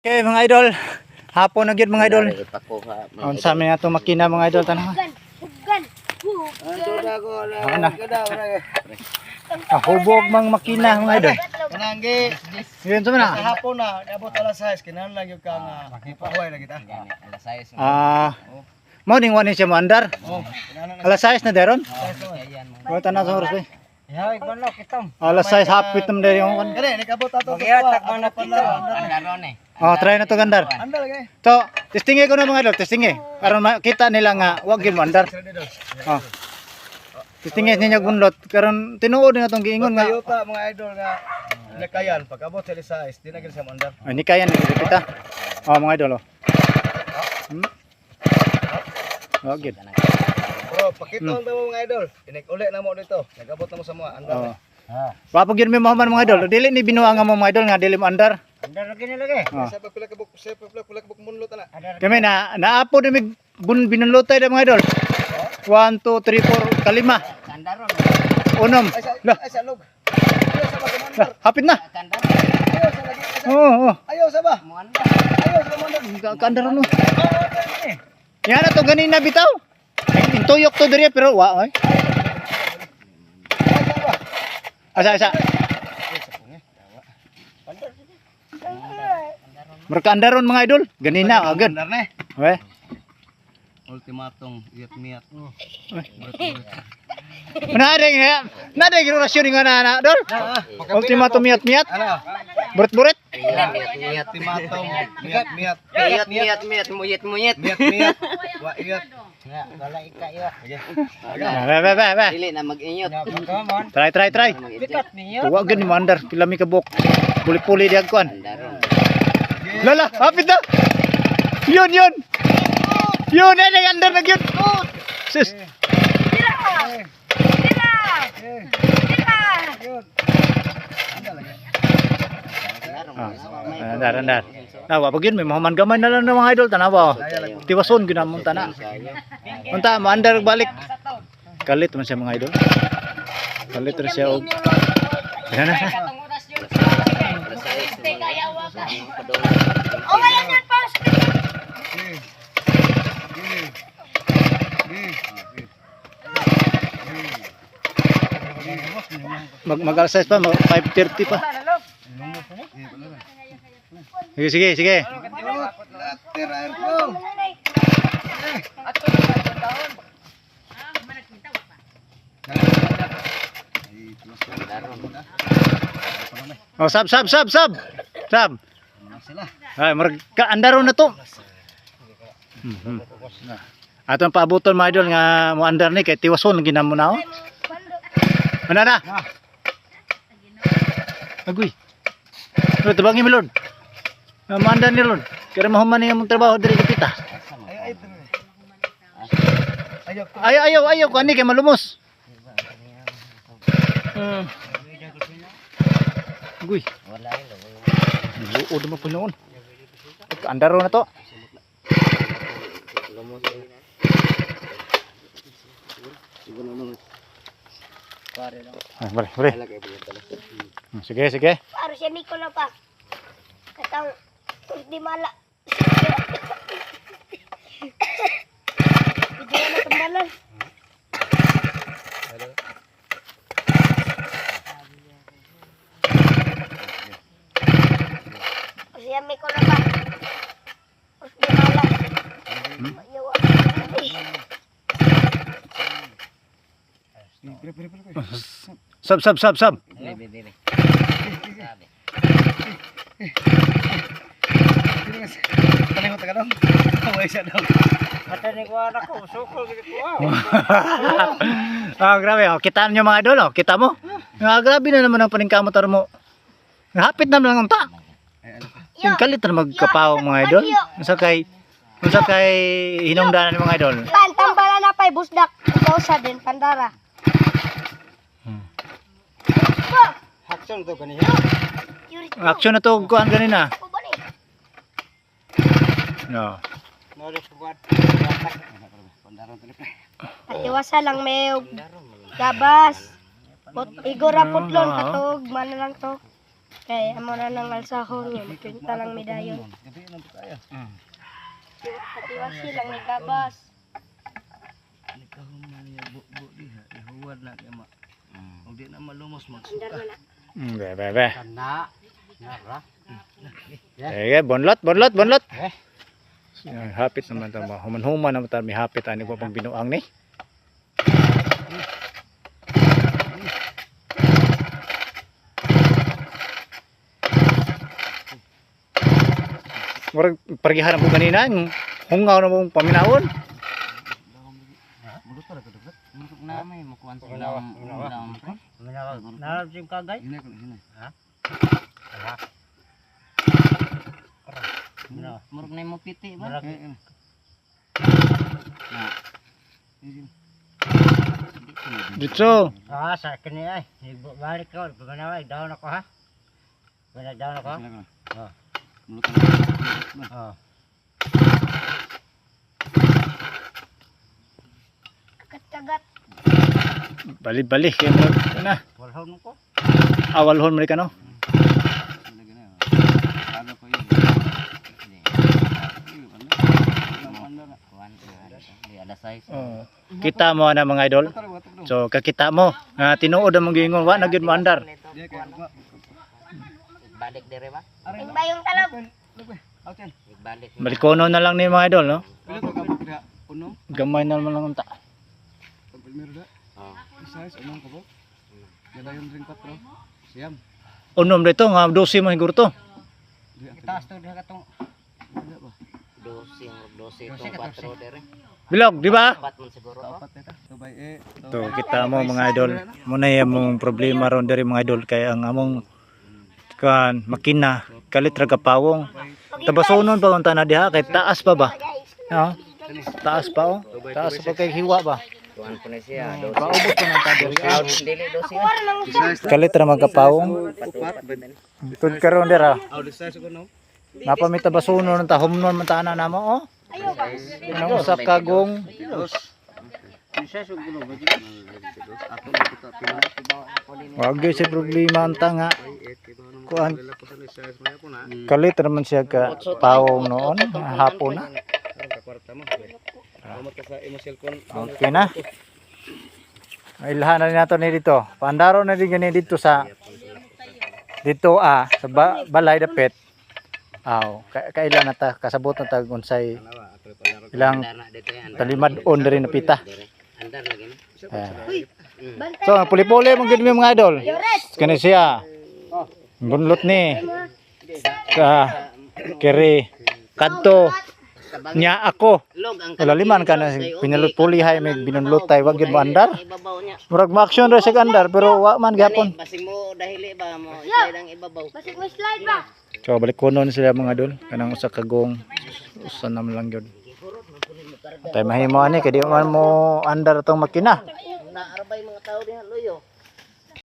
Okay, mga idol, hapon na gyud, mga idol. Ipakuha. Unsa may atong makina, mga idol, tanaw. Hugan, hugan, hugan. Ano na? Ah, hubog mang makina, mga idol. Kananggi. Yun sa na. Hapon na, abot alas 6, kinahanglan gyud ka nga pahuway na kita. Alas 6. Ah, mo ning wani siya mo andar. Oh, kinahanglan. Alas 6 na deron. Wala tanaw sa oras eh. Alas 6 hapit nam diri ang kan. Kani nikabot ato sa tuwa. Andaron eh. Oh, try na to gandar. Andar lagi. So, testingi ko na, mga idol, testingi. Aron makita nila nga wag gyud mo andar. Oh. Testingi ninyo gunlot karon tinuod nga tong giingon nga. Toyota, mga idol, nga nakayan pag abot sa alas 6, di na gyud siya moandar. Ay, ni kaya ni kita. Oh, mga idol oh. Oh, gyud. Bro, pakita ang tamo, mga idol. Inig uli na mo dito. Nagabot na mo sa mga andar. Oh. Wa pa gyud mi mahuman, mga idol. Dili ni binuang nga mo, mga idol, nga dili mo andar. Andar lagi na lagi. Oh. Sa pila ka buk, sa pila ka buk munlot ana. Kami na naapo na mig binulutay na, mga idol. 1 2 3 4 kalima. Andaron. Unom. Ay sa Lah, ay sa log. Ayaw sa ba lah, kumandar? hapit na. Andaron. Ayaw sa lagi. Oo, oh. Ayaw sa ba? Mo andar. Ayaw sa mandar. Kaandar no. Yan na to ganina bitaw. Ay, intuyok to diri pero wa oy. Asa asa. Merka andaron, mga idol. Ganina agad. Andar na. We. Ultimatum, iyat miyat. Nade nga. Nade relation nga na na dol. Ultimatum miyat miyat. Ano? Buret buret. Miyat. Ultimatum, miyat miyat. Miyat miyat miyat muyit muyit. Miyat miyat. Wa iyat. Wala ika iyo. Be be be be. Dili na mag-inyot. Try try try. Mag-inyot. Wa gani mo andar pila mi kabuk. Puli-puli diag kuan. Andaron. Lala, hapit na. Yun yun. Yun eh andar na gyud. Sis. Tira! Tira! Tira! Ah, andar andar. Na wa pag yun may mahuman gamay na lang ng mga idol tanawa. Oh. Tiwason gyud namon tana. Unta mo andar balik. Kalit man siya, mga idol. Kalit ra siya og. Yan na. Alas 6. Oh, wala na pause. Mag mag alas 6 pa, mag 5:30 pa. Sige sige sige. Tira airflow. Oh, sab sab sab sab. Sab. Ay, murag ka andaro na to. Atong paabuton, mga idol, nga mo andar ni kay tiwason ginamo na oh. Ano na? Agoy. Ano tabangi mi Lord? Ah, maandar ni Lord. Kaya mahuman niya mong trabaho diri kapita. Ay ay. Ayaw. Ayaw ayaw ayaw kani kay malumos. Agoy. Wala ilo. Luod mo po noon. Andaro na to. Ay, bale, bale. Sige, sige. Para siya Miko na pa. Katang di mala. Hindi na tambalan. Siya Miko na pa. Di mala. Yawa. Sab, sab, sab, sab. Dili dili. Sabi. Palingot ka dong. Away siya dong. Ah, grabe. Oh, kitaan nyo, mga idol. Oh. Kita mo. Ah, grabe na naman ang paningkamot mo. Hapit na lang ang ta. Yung kalit na magkapaw, mga idol. Unsa kay hinungdanan mga idol. Pan, tambala na pa, busdak. Ikaw sa din, pandara. Action to kanina. Action na to kuan ganina. Ako ba ni? No. Patiwasa lang may gabas. Put, igora putlon Ah. katog, mana lang to. Kay amo na nang alsahon niya, magkwenta lang mi dayon. Gabi na tayo. Patiwasi lang ni gabas. Nagkahuman niya bu-bu diha, ihuwad na kay ma. Kung di na malumos Andar magsuka. man na. Be be be. Kana. Nara. Sige, bonlot, bonlot, bonlot. Hapit naman ta mo. Human-human naman ta mi hapit ani ko pang binuang ni. Murag pargihan ko kanina, hungaw na mong paminawon. Mulot pa ra kadugat. Musok na may makuan sa lam. Lam. Narap siyang kagay. Hinay ko na hinay. Murag na mo piti ba? Eh, eh. Na. Sige. Dito. Ah, sa akin niya ay. Balik ko. Pagkanawa, down ako ha. Wala down ako. Sila ko na. Ah. Mulot na. Oh. Kagat-kagat. Bali-bali kay murag na. Walhon ko. Awalhon man ka no. Sila gina. Ano ko yun? Ano na? Kuan. Di ada size. Oh. Kita mo na mga idol. So kakita mo nga tinuod ang mga gingon wa na gyud mo andar. Di kay ugma. Balik dire ba? Ang bayong talab. Outen. Balik. Balikono na lang ni mga idol no. Pila to ka bukra? Unom. Gamay na lang lang ta. Ang primero da. Oh. Size unom ka ba? Gadayon ring 4. Siyam. Unom dito nga 12 mo siguro to. Di ato. Itaas to diha katong. Di ba? 12 murag 12 tong 4 dire. Bilog, di ba? Apat man siguro. Oh. Apat na ta. Tubay eh. To kita mo mga idol. Muna yung mong problema ron diri mga idol kay ang among kan makina kalit ra kapawong. Tabasonon pa unta na diha kay taas pa ba? Guys, No? Taas pa oh. Taas pa kay hiwa ba? Kuan po na siya. 12. Paubos pa man ta diri. Dili 12. Kuha na lang usa. Kalit ra magkapawong. Upat. Tud karon dira. Aw, di size ko no. Napa mi tabasonon ta humnon man ta na namo oh. Ayaw ba? Nang usa ka gong Dos. Isa sa gulo ba? Ato na kita pila. Wag gyud si problema anta nga kuan Pila po sa size mo ako na. kalit ra man siya ka pawong noon hapon na. Aron ka kwarta mo. Kamot ka sa imo cellphone. Okay na. Ilhan na rin nato ni dito. Paandaro na din gani dito sa dito ah sa balay dapit. Aw, kailan na ta kasabot na ta unsay ilang Andar na dito yan. talimad-on diri na pita. Dire. Andar lagi na. Eh. Bantay. So, puli-puli mo gid mi mga idol. Yores. Kani siya. Bunlot ni. Ka kiri kadto nya ako. Log ang Wala liman ka na pinulot-pulihay may binunlotay wag gid mo andar. Ibabaw niya. Murag ma-action ra siya andar pero wa man gihapon. Basing mo dahili ba mo slide ang ibabaw. Basig mo slide ba? So balik kunon sila mga idol kanang usa ka gong usa na man lang gyud. Tay mahimo ani kay di man mo andar atong makina. Naarbay mga tao diha luyo.